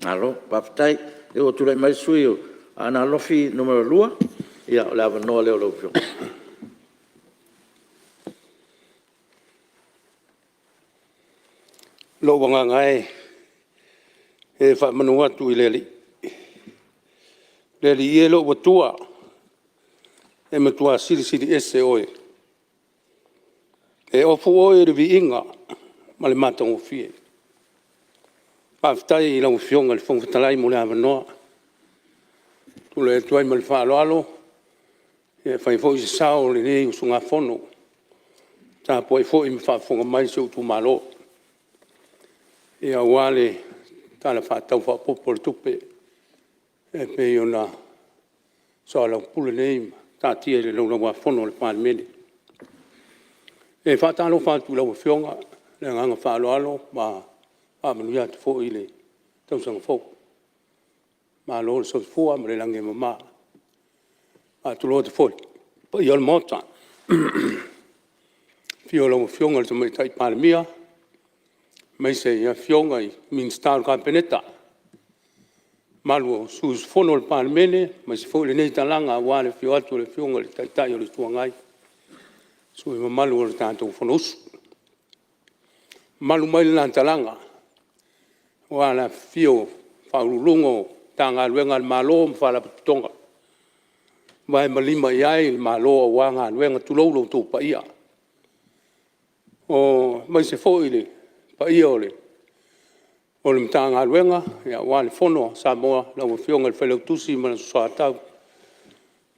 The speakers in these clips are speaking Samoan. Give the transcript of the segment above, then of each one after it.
Malo faafetai. Ia ua tulai mai le sui usufono mo Aana Alofi 2, ia o le avanoa lea o lau Afioga. Lou agaga e, e faamanu atu i le Alii, Le Alii e lo ou Atua, e matua silisili ese Oe, e ofu Oe i le viiga ma le matagofie. Faafetai i lau Afioga i le Fofoga Fetalai mo le avanoa. E tulai atu ai ma le faaaloalo e fai foi se sao o lenei usugafono, o tapuai foi ma faafofoga mai si ou itumalo aua le Tala Faatatau Faaopoopo o le Tupe e pei ona soalaupule nei ma taatia i le Laulau-a-Fono a le Palemene. E faatalofa atu i lau Afioga ma le agaga faaaloalo ma faamanuia atu foi le tausaga fou. Malo le soifua ma le lagi e mama. E faatulou atu foi i le paia o le Maota, i le afio o lau Afioga i le Tamaitai Palemia aemaise Afioga i Minisita o le Kapeneta, le mamalu o sui usufono o le Palemene aemaise foi lenei talaga aua le afio atu o le Afioga i le Taitai o le Itu Agai ma sui usufono mamalu o le tatou Fonousu. Mamalu mai lena talaga aua le afifio o Ofisa Sili o Pulega o Matagaluega a le Malo ma Faalapotopotoga o vae ma lima i ai le Malo aua galuega, tulou lo outou paia. Aemaise foi le paia o le Matagaluega aua le Fono a Samoa, lau Afioga i le Failautusi ma le Soatau,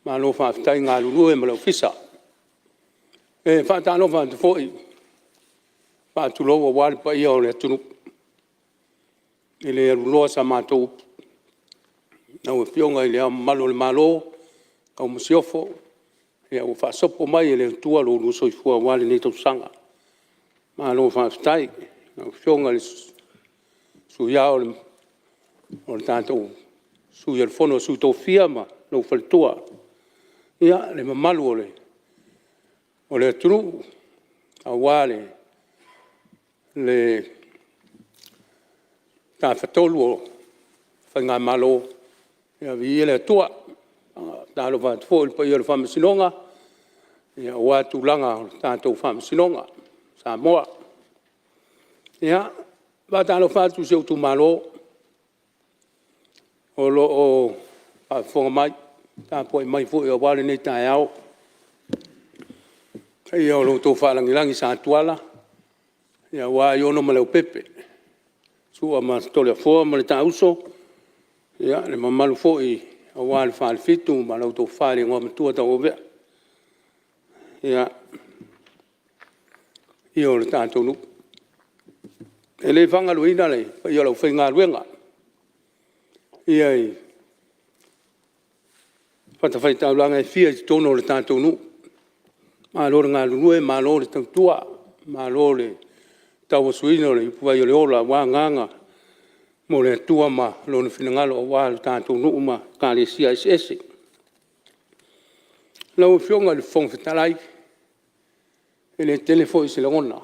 malo faafetai galulue ma le Ofisa. E faatalofa atu foi ma faatulou aua le paia o le atunuu, e le aluloa sa matou upu i lau Afioga i Le Ao Mamalu o le Malo ma lau Masiofo, ua faasopo mai e le Atua lo oulua soifua aua lenei tausaga, malo faafetai. Lau Afioga i le Sui Ao o le Fono a Sui Tofia ma lou faletua. Ia, le mamalu o le atunuu aua le Tafatolu o Faigamalo, ia viia le Atua. E faatalofa atu foi i le paia o le Faamasinoga aua tulaga o le tatou Faamasinoga o Samoa. Ia, e faatalofa atu i si ou itumalo o lo o faafofoga mai ma tapuai mai foi aua lenei taeao. Le paia o lo outou faalagilagi Sa Tuala aua Aiono ma Leaupepe, Sua ma Toleafoa ma le Taauso, le mamalu foi aua le Falefitu ma lau Tofa i le Igoamatua Tauauvea. Ia, le paia o le tatou nuu. E le faagaloina le paia o le aufaigaluega i fatafaitaulaga e fia i totonu o le tatou nuu, malo le galulue malo le tautua, malo le tauasuina o le ipuvai o le Ola aua agaga mo le Atua ma Lona finagalo aua le tatou nuu ma Ekalesia eseese. Lau Afioga i le Fofoga Fetalai, e le tele foi se lagona,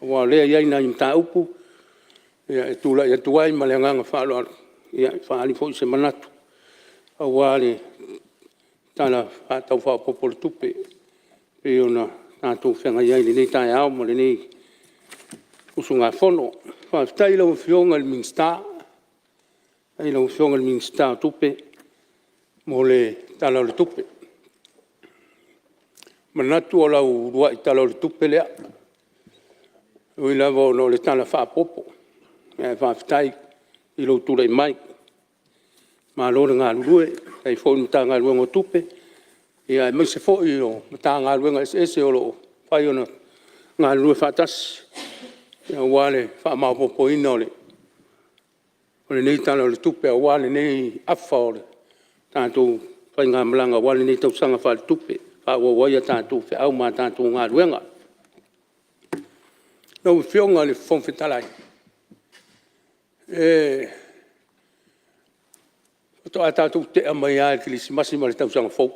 aua o lea e i ai nai mataupu e tulai atu ai ma le agaga faaaloalo e faaali foi se manatu aua le Tala Faatatau Faaopoopo o le Tupe e pei ona tatou feagai ai i lenei taeao ma lenei usugafono. Faafetai i lau Afioga i le Minisita, faafetai i lau Afioga i le Minisita o Tupe mo le Tala o le Tupe. E manatu o lau uluai Tala o le Tupe lea, e ui lava ona o le Tala Faaopoopo, ae faafetai i lou tulai mai. Malo le galulue, faafetai foi i le Matagaluega o Tupe, aemaise foi o Matagaluega eseese o lo o mafai ona galulue faatasi aua le faamaopoopoina o lenei Tala o le Tupe aua lenei afa o le tatou faigamalaga aua lenei tausaga faaletupe e faaauau ai a tatou feau ma a tatou galuega. Lau Afioga i le Fofoga Fetalai, faatoa tatou tea mai lava i le Kerisimasi ma le Tausaga Fou,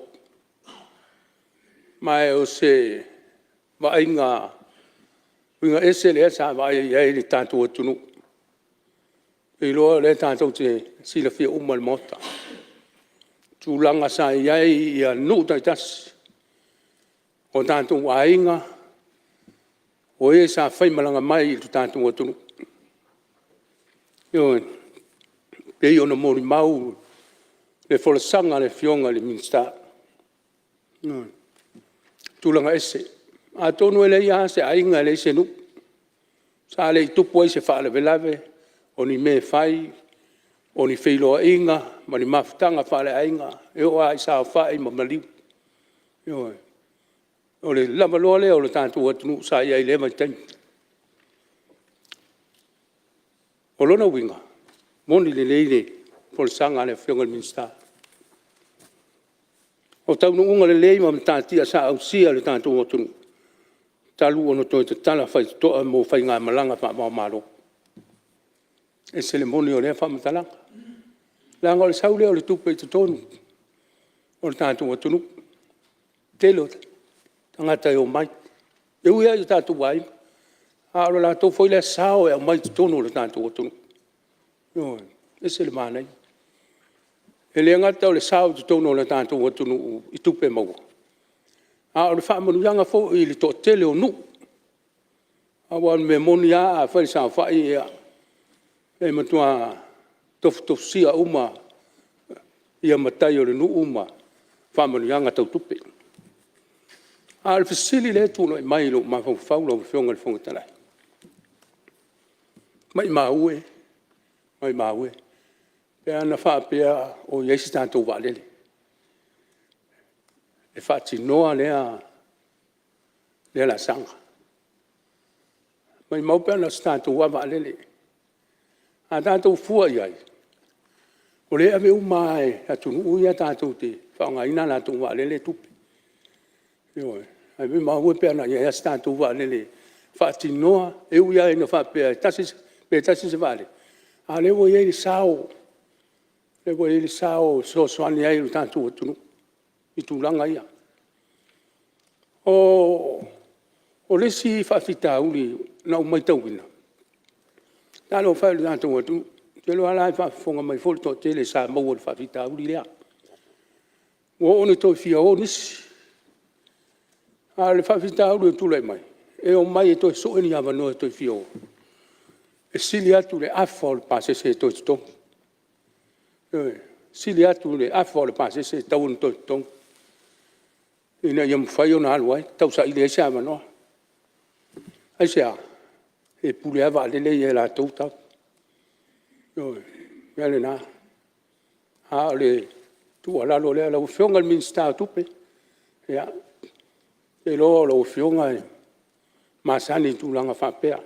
ma o se vaaiga uiga ese lea sa vaai i ai le tatou atunuu. te iloa o lea tatou te silafia uma e le Maota tulaga sa i ai nuu taitasi, o tatou aiga, o e sa faimalaga mai i lo tatou atunuu. Ioe. E pei ona molimau le folasaga a le Afioga i le Minisita, ioe, tulaga ese. Atonu e leai lava se aiga e leai se nuu sa le i tupu ai se faalavelave, o ni mea e fai, o ni feiloaiga ma ni mafutaga faaleaiga, e oo lava i saofai ma maliu. Ioe. O le lavaloa lea o le tatou atunuu sa i ai i lea vaitaimi. O lona uiga, e moni lelei le folasaga a le Afioga i le Minisita, o taunuuga lelei ma matatia sa ausia e le tatou atunuu talu ona toe tatala faitotoa mo faigamalaga faava-o-Malo. E ese le moni o lea faamatalaga, leaga o le sau lea o le tupe i totonu o le tatou atunuu, tele o tagata e omai. E ui lava i o tatou aiga, a o le latou foi lea sao e aumai i totonu o le tatou atunuu. Ioe. E ese le manaia. E le gata o le sao i totonu o le tatou atunuu i tupe maua, a o le faamanuiaga foi i le toatele o nuu. Aua o le mea moni lava afai e saofai, e matua tofutofusia uma matai o le nuu ma faamanuiaga tau tupe. A o le fesili lea e tulai mai i lou mafaufau lau Afioga i le Fofoga Fetalai, maumau e, maumau e pe ana faapea o i ai se tatou vaalele e faatinoa lea laasaga. Maumau pe ana o se tatou lava vaalele. A tatou fua i ai, o lea e ave uma lava e atunuu ia tatou te faaaogaina a latou vaalele tupe. Ioe. Ae maumau e pe ana i ai lava se tatou vaalele e faatinoa, e ui lava ina faapea pe tasi se vaalele, a o lea ua i ai le sao, o lea ua i ai le sao e fesoasoani ai i le tatou atunuu i tulaga ia. O le isi faafitauli na ou matauina, talofa e i lo tatou atunuu, ou te iloa o la e faafofoga mai foi le toatele sa maua i le faafitauli lea. Ua oo ina toe fia o nisi, a o le faafitauli ua tulai mai, e omai e toe sue ni avanoa e toe fia o, e sili atu le afa o le pasese e toe totogi, ioe, e sili atu le afa o le pasese e tatau ona toe totogi ina ia mafai ona alu ai, tausaili ai se avanoa. Aisea? E pule lava vaalele ia i latou tau. Ioe, o le mea lena. A o le tuualalo lea, lau Afioga i le Minisita o Tupe, ia, ou te iloa o lau Afioga e masani i tulaga faapea,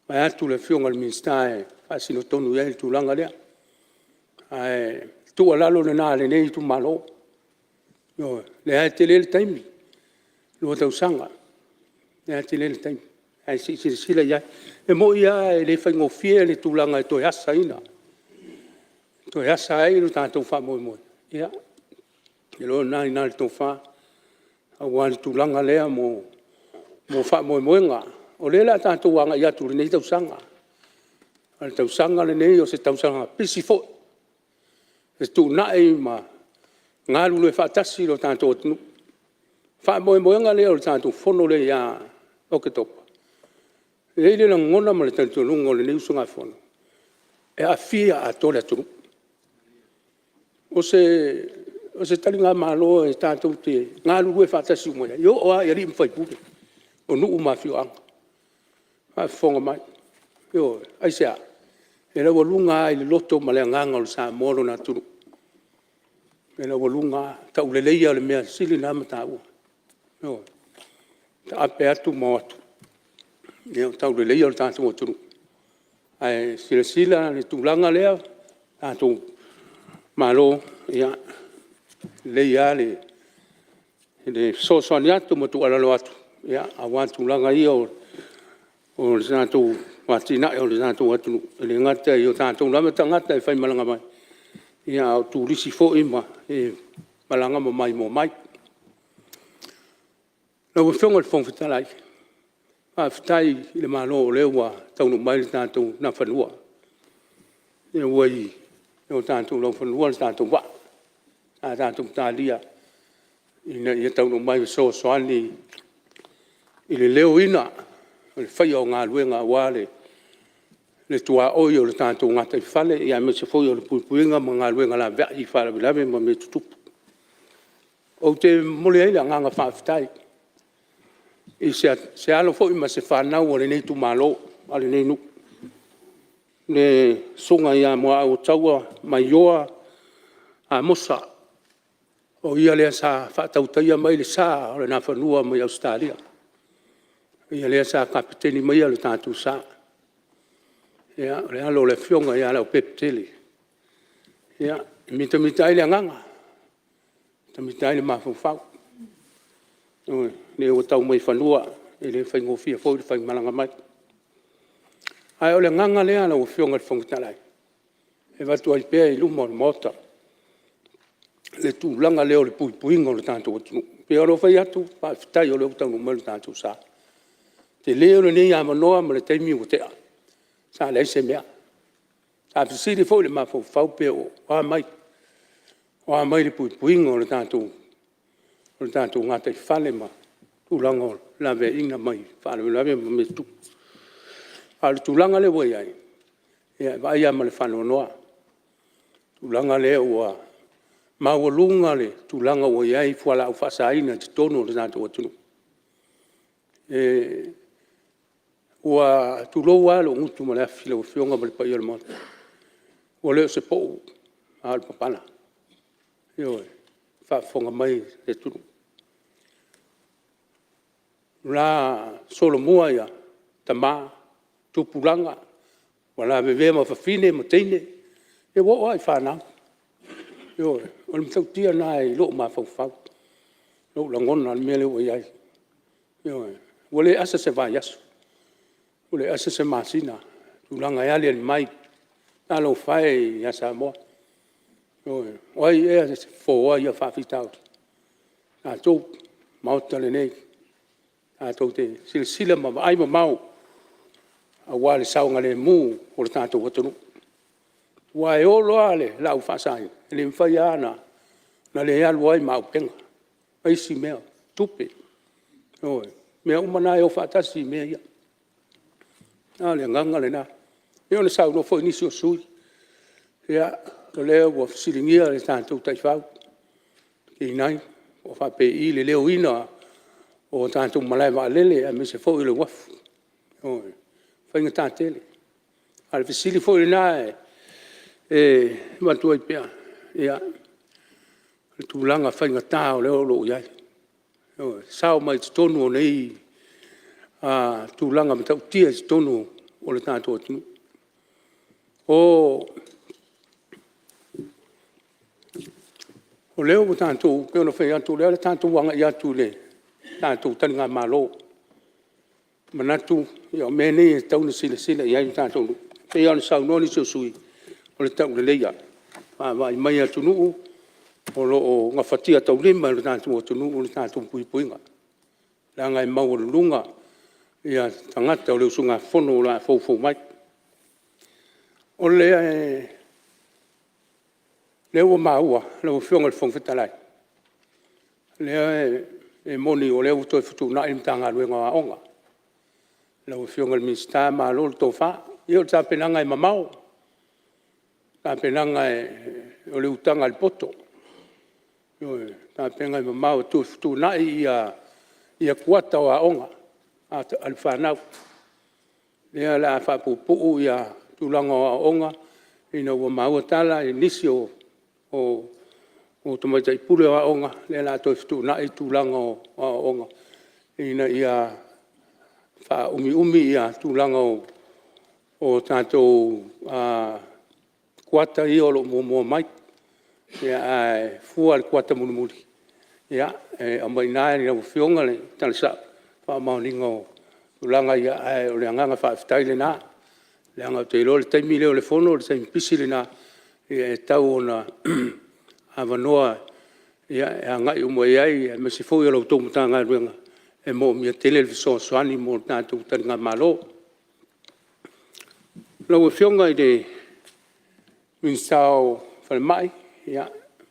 vaeatu le Afioga i le Minisita e faasino tonu i ai le tulaga lea. Ae o le tuualalo lena a lenei itumalo, ioe. O lea lava e tele le taimi, 2 tausaga, o lea lava e tele le taimi, ae se i silasila i ai. E moni lava e le faigofie le tulaga e toe asaina, toe asa ai lo tatou faamoemoe, ia, ou te iloa o lena e i ina le tofa aua le tulaga lea mo faamoemoega. O lea o le a tatou agai atu i lenei tausaga, o le tausaga lenei o se tausaga pisi foi, e fetuunai ma galulue faatasi lo tatou atunuu. O le faamoemoega lea o le tatou Fono lea ia Oketopa, e i ai le lagona ma le talitonuga o lenei usugafono, e aafia atoa le atunuu. O se taligamalo tatou te galulue faatasi uma i ai, e oo lava i alii ma faipule o nuu ma afioaga o faafofoga mai. Ioe. Aisea? E laualuga lava i le loto ma le agaga o le Samoa lona atunuu, e laualuga lava, tauleleia o le mea sili lena ma taua. Ioe. E taape atu ma o atu, ia tauleleia lo tatou atunuu. Ae silasila i le tulaga lea tatou Malo, ia, e lelei lava le fesoasoani atu ma tuualalo atu aua tulaga ia o le tatou atinae o le tatou atunuu, e le gata i o tatou lava tagata e faimalaga mai, a o turisi foi ma e malaga ma maimoa mai. Lau Afioga i le Fofoga Fetalai, faafetai i le Malo o lea ua taunuu mai le tatou Nafanua. Lea ua i o tatou laufanua le tatou vaa, sa tatou talia ina ia taunuu mai e fesoasoani i le leoina o le faia o galuega aua le tuaoi o le tatou gataifale aemaise foi o le puipuiga ma galuega laveai i faalavelave ma mea tutupu. Ou te momoli ai le agaga faafetai i se alo foi ma se fanau a lenei itumalo, a lenei nuu, le Susuga ia Muaauotaua Maioa Amosa, o ia lea sa faatautaia mai le sa o le Nafanua mai Ausetalia, o ia lea sa kapeteni maia le tatou sa. Ia, o le alo o le Afioga ia Leaupepe Tele. Ia, e mitamita ai le agaga, mitamita ai le mafaufau, ioe, o lea ua tau mai i fanua, e le faigofie foi le faimalaga mai. Ae o le agaga lea lau Afioga i le Fofoga Fetalai, e avatu ai pea i luma o le Maota le tulaga lea o le puipuiga o le tatou atunuu. E pei ona ou fai atu, faafetai o lea ua taunuu mai lo tatou sa. O le tele o lenei avanoa ma le taimi ua tea, sa leai se mea. Sa fesili foi le mafaufau pe o a mai, o a mai le puipuiga o le tatou gataifale ma tulaga o laveaiina mai faalavelave ma mea e tutupu. A o le tulaga lea ua i ai, ia e vaai lava ma le faanoanoa i le tulaga lea ua maualuga le tulaga ua i ai fualaau faasaina i totonu o le tatou atunuu. Ua tulou lava lou gutu ma le afi lau Afioga ma le paia o le Maota, ua le o se pou a o le papala. Ioe. Ua faafofoga mai le atunuu. O la e solomua tama, tupulaga ua lavevea ma fafine ma teine, ia ua oo lava i fanau. Ioe. O le matautia lena i lou mafaufau, lou lagona i le mea lea ua i ai. Ioe. Ua le asa se vaiaso, ua le asa se masina i tulaga e aliali mai. Talofa e ia Samoa, ioe. O ai ea e fofoa ia faafitauli? O tatou le Maota lenei, tatou te silasila ma vaai mamao aua le saogalemu o le tatou atunuu. Aua e oo loa le laau faasaina, e le mafai lava ona le alu ai ma auupega ma isi mea, tupe, ioe. O mea uma na e o faatasi mea ia. A o le agaga lena. E pei ona saunoa foi nisi o sui usufono, ia o lea ua fesiligia le tatou taifau K9 po o faapei le leoina o tatou malae vaalele aemaise foi o le uafu. Ioe. E faigata tele. A o le fesili foi lena e avatu ai pea, ia, o le tulaga faigata o lea o lo o i ai, ioe, sao mai totonu o nei tulaga matautia i totonu o le tatou atunuu. O lea ua tatou, pei ona fai atu o lea ua tatou agai atu i le tatou taligamalo. E manatu o mea nei e tatau ona silasila i ai le tatou nuu. E pei lava ona saunoa nisi o sui usufono, o le tauleleia, vaavaai mai atunuu o lo o gafatiataulima e le tatou atunuu le tatou puipuiga, leaga e maualuluga tagata o le usugafono o le a foufou mai. O lea ua maua lau Afioga i le Fofoga Fetalai, o lea e moni o lea ua toe fetuunai le Matagaluega o Aoga. Lau Afioga i le Minisita malo le tofa. Ia o le tapenaga e mamao, o le tapenaga o le utaga a le poto, ioe, o tapenaga e mamao e toe fetuunai kuata o aoga a le fanau. O lea o le a faapuupuu tulaga o aoaoga ina ua maua tala i nisi o tamaitai pule o aoga, o lea o le a toe fetuunai tulaga o aoaoga ina ia faaumiumi tulaga o tatou kuata ia o lo o muamua mai, ae fua i le kuata mulimuli, e aumai i ina i lau Afioga le tala sao i le faamaoniga o tulaga ia, ae o le agaga faafetai lena, leaga ou te iloa o le taimi lea o le fono o le taimi pisi lena, e tatau ona avanoa e agai uma i ai, aemaise foi o la outou Matagaluega, e manaomia tele le fesoasoani mo le tatou taligamalo. Lau Afioga i le Minisita o Falemai,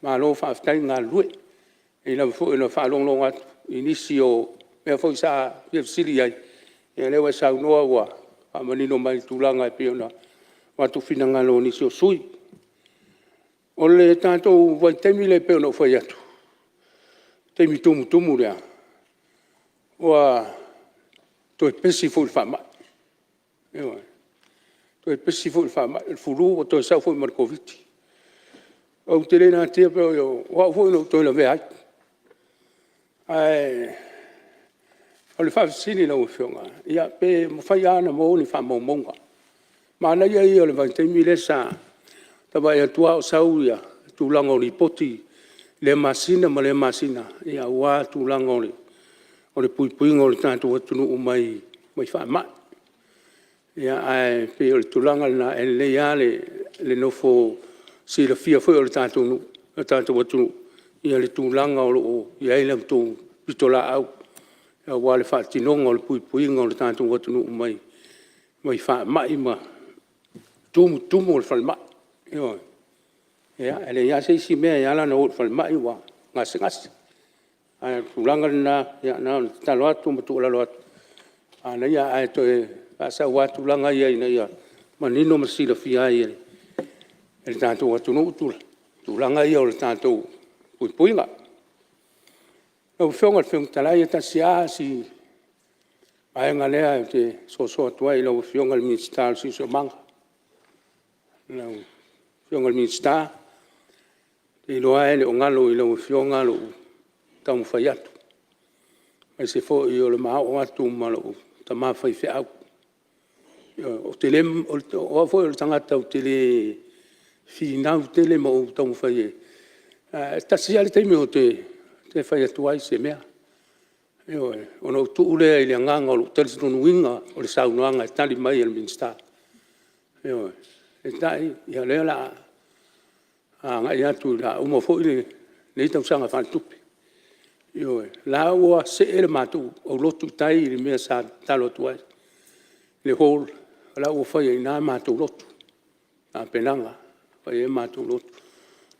malo faafetai galulue. E pei lava foi ona faalogologo atu i nisi o mea foi sa fia fesili i ai, ia o lea ua e saunoa ua faamanino mai tulaga e pei ona avatu finagalo o nisi o sui usufono. O le tatou vaitaimi lea pei ona ou fai atu, le taimi tumutumu lea, ua toe pesi foi i le faamai, ioe, toe pesi foi le faamai, o le flu ua toe sau foi ma le Koviti. Ou te le natia o au foi na ou toe lavea ai. Ae o le faafesili i lau Afioga, ia pe mafai lava ona maua ni faamaumauga. Manaia ia o le vaitaimi lea sa ta vaai atu lava o sau le tulaga o lipoti i lea masina ma lea masina aua tulaga o le puipuiga o le tatou atunuu mai faamai. Ae pei o le tulaga lena, e lelei lava le nofo silafia foi e le tatou atunuu le tulaga o lo o i ai la outou pitolaau aua le faatinoga o le puipuiga o le tatou atunuu mai faamai ma tumutumu o le falemai. Ioe. Ia, e leai lava se isi mea e ala ona o i le falemai ua gasegase. Ae o le tulaga lena, na ona tatalo atu ma tuualalo atu, manaia ae toe faasau lava tulaga ia ina ia manino ma silafia ai e le tatou atunuu tulaga ia o le tatou puipuiga. Lau Afioga i le Fofoga Fetalai, e tasi lava si vaega lea ou te soso atu ai i lau Afioga i le Minisita o le Siosiomaga. Lau Afioga i le Minisita, ou te iloa lava e le o galo i lau Afioga lou taumafai atu, aemaise foi o le ma oo atu ma lou tama faifeau. O au foi o le tagata ou te le finau tele ma ou taumafai e… ae tasi lava le taimi ou te fai atu ai se mea, ioe, ona ou tuu lea i le agaga o lou talitonuina o le saunoaga e tali mai a le Minisita. Ioe. Peitai, o lea o le a agai atu o le a uma foi lenei tausaga faaletupe. Ioe. O la ua see le matou aulotu i tai i le mea sa tatalo atu ai i le hall, o la ua fai ai i ina a matou lotu, tapenaga e fai ai a matou lotu.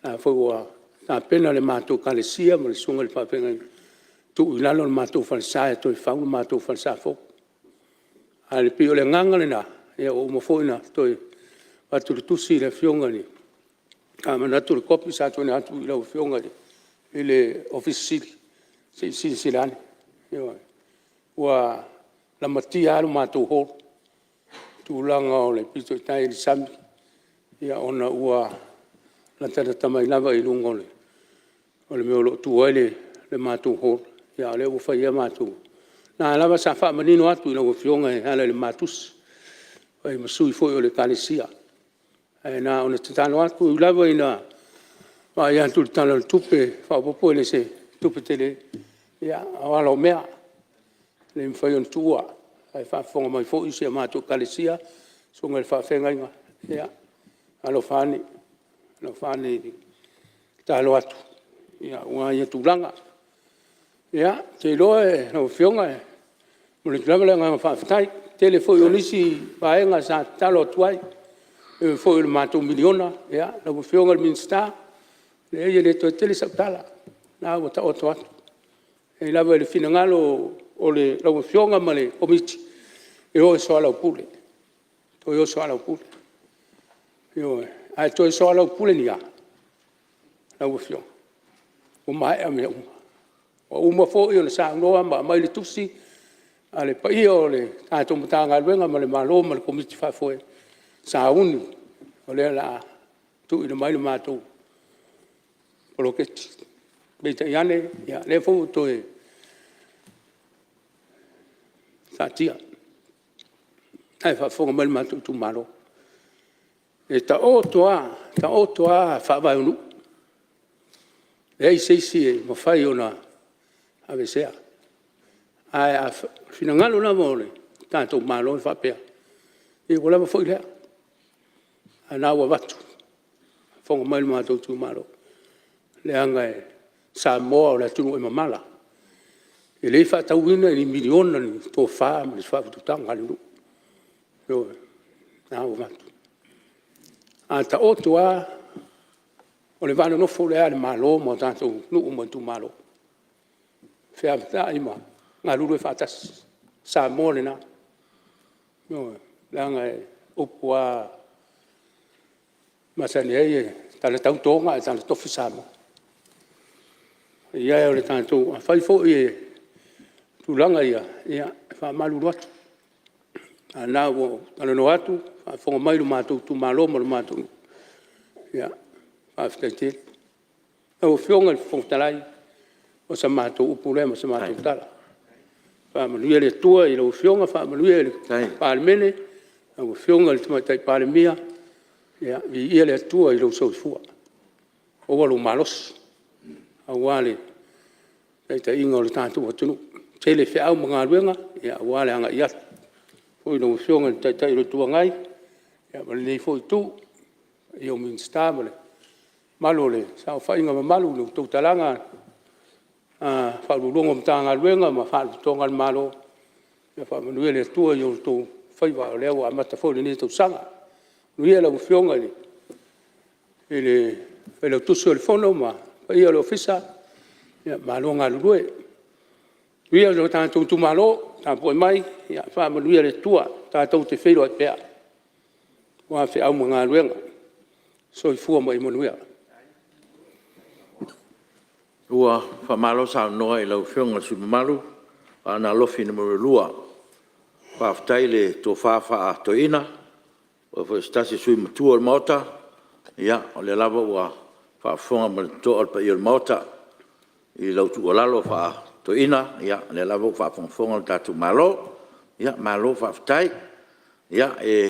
O la foi ua tapena le matou ekalesia ma le susuga i le faafeagaiga e tuu i lalo le matou falesa e toe fau le matou falesa fou. Ae pei o le agaga lena, ua uma foi ona toe avatu le tusi i le afioga i le… manatu o le kopi sa tuuina atu i lau Afioga i le Ofisa Sili o Pulega, se i silasila ane. Ioe. Ua lamatia lava le matou hall i tulaga o le pito i tai i le sami ona ua latalata mai lava i luga o le mea o lo o tu ai le matou hall, a o lea ua fai ai matou… O lena lava sa faamanino atu i lau Afioga e ala i le ma tusi, e fai ma sui foi o le Ekalesia. Ae na ona tatalo atu, e ui lava ina vaai atu i le Tala o le Tupe Faaopoopo e le o se tupe tele, a o ala o mea, e le mafai ona tuua. A o faafofoga mai foi si a matou Ekalesia, susuga i faafeagaiga, ia alofa ane, alofa ane e tatalo atu aua ia tulaga. Ia, ou te iloa lau Afioga, e momoli atu lava le agaga faafetai. O le tele foi o nisi vaega sa tatalo atu ai, e ui foi i le matou miliona, lau Afioga i le Minisita, e leai e le toe tele sau tala, o lena ua taoto atu. Faafetai lava i le finagalo o lau Afioga ma le Komiti e o e soalaupule, toe o e soalaupule. Ioe. Ae toe soalaupule ni a? Lau Afioga, ua maea mea uma. Ua uma foi ona saunoa ma aumai le tusi a le paia o le tatou Matagaluega ma le Malo ma le Komiti Faafoe, sauni o lea o le a tuuina mai le matou poloketi. Peitai ane, o lea foi ua toe taatia. O la e faafofoga mai le matou itumalo. E taoto lava, taoto lava faavae o nuu, e leai se isi e mafai ona aveesea. Ae o le finagalo lava o le tatou Malo e faapea, ia ua lava foi lea, a o lena ua avatu, faafofoga mai le matou itumalo. Leaga o Samoa o le atunuu e mamala, e le faatauina i ni miliona le tofa ma le faautautaga a le nuu, ioe. O lena ua avatu. A taoto lava, o le va nonofo lea a le Malo ma tatou nuu ma itumalo, feavatai ma galulue faatasi, o Samoa lena. Ioe. Leaga o upu lava e masani ai, e talatau Toga ae talatofi Samoa. O le paia e o le tatou, afai foi o tulaga ia, ia e faamalulu atu, a o lena ua ou talanoa atu, faafofoga mai lo matou itumalo ma le matou nuu, ia faafetai tele. Lau Afioga i le Fofoga Fetalai, o sa matou upu lea ma se matou tala, faamanuia le Atua i lau Afioga, faamanuia i le Palemene, lau Afioga i le Tamaitai Palemia, viia le Atua i lou soifua, maua lou malosi aua le taitaiga o le tatou atunuu. E tele feau ma galuega aua le agai atu i lau Afioga i le Taitai o le Itu Agai ma lenei foi Itu, le paia o Minisita ma le mamalu o le saofaiga mamalu i la outou talaga Ofisa Sili o Pulega o Matagaluega ma Faalapotopotoga a le Malo, ia faamanuia le Atua i outou faiva o lea ua amata foi lenei tausaga. Manuia lau Afioga i le Failautusi o le Fono ma le paia o le Ofisa, malo galulue. Manuia lo tatou itumalo tapuai mai, ia faamanuia le Atua, tatou te feiloai pea aua feau ma galuega. Soifua ma ia manuia. Ua faamalo saunoa i lau Afioga i le sui usufono mamalu mo Aana Alofi 2. Faafetai le tofa faa-Toeaina, o oe foi o se tasi o sui usufono matua o le Maota, ia o lea lava ua faafofoga ma le totoa le paia o le Maota i lau tuualalo faa-Toeaina, o lea lava ua faafogafoga le tatou Malo. Malo faafetai.